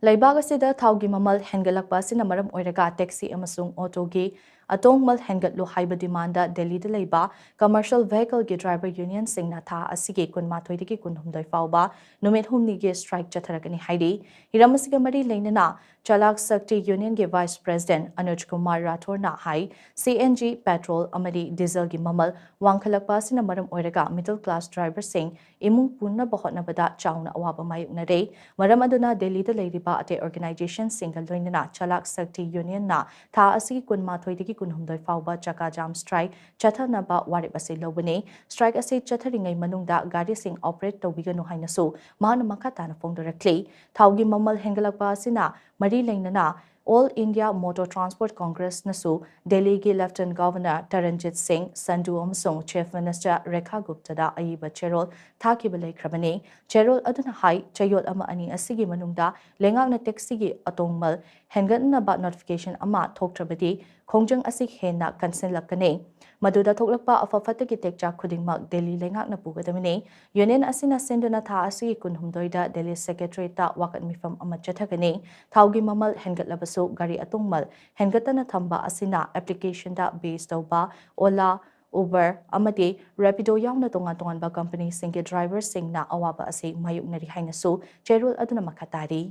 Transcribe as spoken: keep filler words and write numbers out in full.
ꯂꯩꯕꯥꯛ ꯑꯁꯤꯗ ꯊꯥꯎꯒꯤ ꯃꯃꯜ ꯍꯦꯟꯒꯠꯂꯛꯄ ꯑꯁꯤꯅ ꯃꯔꯝ ꯑꯣꯏꯔꯒ taxi ꯑꯃꯁꯨꯡ autoꯒꯤ ꯑꯇꯣꯡꯃꯜ ꯍꯦꯟꯒꯠꯂꯨ ꯍꯥꯏꯕ demandꯗ ꯗꯦꯜꯂꯤꯗ ꯂꯩꯕ commercial vehicleꯒꯤ driver unionꯁꯤꯡꯅ ꯊꯥ ꯑꯁꯤꯒꯤ ꯀꯨꯟꯃꯥꯊꯣꯏꯗꯒꯤ ꯀꯨꯟꯍꯨꯝꯗꯣꯏ ꯐꯥꯎꯕ ꯅꯨꯃꯤꯠ ꯍꯨꯝꯅꯤꯒꯤ strike ꯆꯠꯊꯔꯛꯀꯅꯤ ꯍꯥꯏꯔꯤ꯫ ꯍꯤꯔꯝ ꯑꯁꯤꯒ ꯃꯔꯤ ꯂꯩꯅꯅ ꯆꯂꯥꯛ ꯁꯛꯇꯤ unionꯒꯤ vice president ꯑꯅꯨꯖ ꯀꯨꯃꯥꯔ ꯔꯥꯊꯣꯔꯅ ꯍꯥꯏ, CNG, petrol ꯑꯃꯗꯤ dieselꯒꯤ ꯃꯃꯜ ꯋꯥꯡꯈꯠꯂꯛꯄ ꯑꯁꯤꯅ ꯃꯔꯝ ꯑꯣꯏꯔꯒ middle class driverꯁꯤꯡ ꯏꯃꯨꯡ ꯄꯨꯅꯕ ꯍꯣꯠꯅꯕꯗ ꯆꯥꯎꯅ ꯑꯋꯥꯕ ꯃꯥꯌꯣꯛꯅꯔꯦ꯫ ꯃꯔꯝ ꯑꯗꯨꯅ ꯗꯦꯜꯂꯤꯗ ꯂꯩꯔꯤꯕ ꯑꯇꯩ organizationꯁꯤꯡꯒ ꯂꯣꯏꯅꯅ ꯆꯂꯥꯛ ꯁꯛꯇꯤ unionꯅ ꯊꯥ ꯑꯁꯤꯒꯤ ꯀꯨꯟꯃꯥꯊꯣꯏꯗꯒꯤ ꯀꯨꯟꯍꯨꯝꯗꯣꯏ ꯐꯥꯎꯕ ꯆꯀꯥ ꯖꯥꯝ strike ꯆꯠꯊꯅꯕ ꯋꯥꯔꯦꯞ ꯑꯁꯤ ꯂꯧꯕꯅꯤ꯫ Strike ꯑꯁꯤ ꯆꯠꯊꯔꯤꯉꯩ ꯃꯅꯨꯡꯗ ꯒꯥꯔꯤꯁꯤꯡ operate ꯇꯧꯕꯤꯒꯅꯨ ꯍꯥꯏꯅꯁꯨ ꯃꯍꯥꯛꯅ ꯃꯈꯥ ꯇꯥꯅ ꯐꯣꯡꯗꯣꯔꯛꯂꯤ꯫ ꯊꯥꯎꯒꯤ ꯃꯃꯜ ꯍꯦꯟꯒꯠꯂꯛꯄ ꯑꯁꯤꯅ ꯃꯔꯤ ꯂꯩꯅꯅ All India Motor Transport Congressꯅꯁꯨ ꯗꯦꯜꯂꯤꯒꯤ Lieutenant Governor ꯇꯔꯟꯖꯤꯠ ꯁꯤꯡ ꯁꯟꯙꯨ ꯑꯃꯁꯨꯡ Chief Minister ꯔꯦꯈꯥ ꯒꯨꯞꯇꯗ ꯑꯏꯕ ꯆꯦꯔꯣꯜ ꯊꯥꯈꯤꯕ ꯂꯩꯈ꯭ꯔꯕꯅꯤ꯫ ꯆꯦꯔꯣꯜ ꯑꯗꯨꯅ ꯍꯥꯏ, ꯆꯌꯣꯜ ꯑꯃ ꯑꯅꯤ ꯑꯁꯤꯒꯤ ꯃꯅꯨꯡꯗ ꯂꯩꯉꯥꯛꯅ taxiꯒꯤ ꯑꯇꯣꯡꯃꯜ ꯍꯦꯟꯒꯠꯅꯕ notification ꯑꯃ ꯊꯣꯛꯇ꯭ꯔꯕꯗꯤ ꯈꯣꯡꯖꯪ ꯑꯁꯤ ꯍꯦꯟꯅ ꯀꯟꯁꯤꯜꯂꯛꯀꯅꯤ꯫ ꯃꯗꯨꯗ ꯊꯣꯛꯂꯛꯄ ꯑꯐ ꯐꯠꯇꯒꯤ ꯇꯦꯛꯆꯥꯛ ꯈꯨꯗꯤꯡꯃꯛ ꯗꯦꯜꯂꯤ ꯂꯩꯉꯥꯛꯅ ꯄꯨꯒꯗꯕꯅꯤ꯫ Union ꯑꯁꯤꯅ ꯁꯤꯟꯗꯨꯅ ꯊꯥ ꯑꯁꯤꯒꯤ ꯀꯨꯟꯍꯨꯝꯗꯣꯏꯗ ꯗꯦꯜꯂꯤ Secretariatꯇ ꯋꯥꯀꯠ ꯃꯤꯐꯝ ꯑꯃ ꯆꯠꯊꯒꯅꯤ꯫ ꯊꯥꯎꯒꯤ ꯃꯃꯜ ꯍꯦꯟꯒꯠꯂꯕꯁꯨ ꯒꯥꯔꯤ ꯑꯇꯣꯡꯃꯜ ꯍꯦꯟꯒꯠꯇꯅ ꯊꯝꯕ ꯑꯁꯤꯅ applicationꯗ base ꯇꯧꯕ Ola, Uber ꯑꯃꯗꯤ Rapido ꯌꯥꯎꯅ ꯇꯣꯉꯥꯟ ꯇꯣꯉꯥꯟꯕ companyꯁꯤꯡꯒꯤ driverꯁꯤꯡꯅ ꯑꯋꯥꯕ ꯑꯁꯤ ꯃꯥꯌꯣꯛꯅꯔꯤ ꯍꯥꯏꯅꯁꯨ ꯆꯦꯔꯣꯜ ꯑꯗꯨꯅ ꯃꯈꯥ ꯇꯥꯔꯤ꯫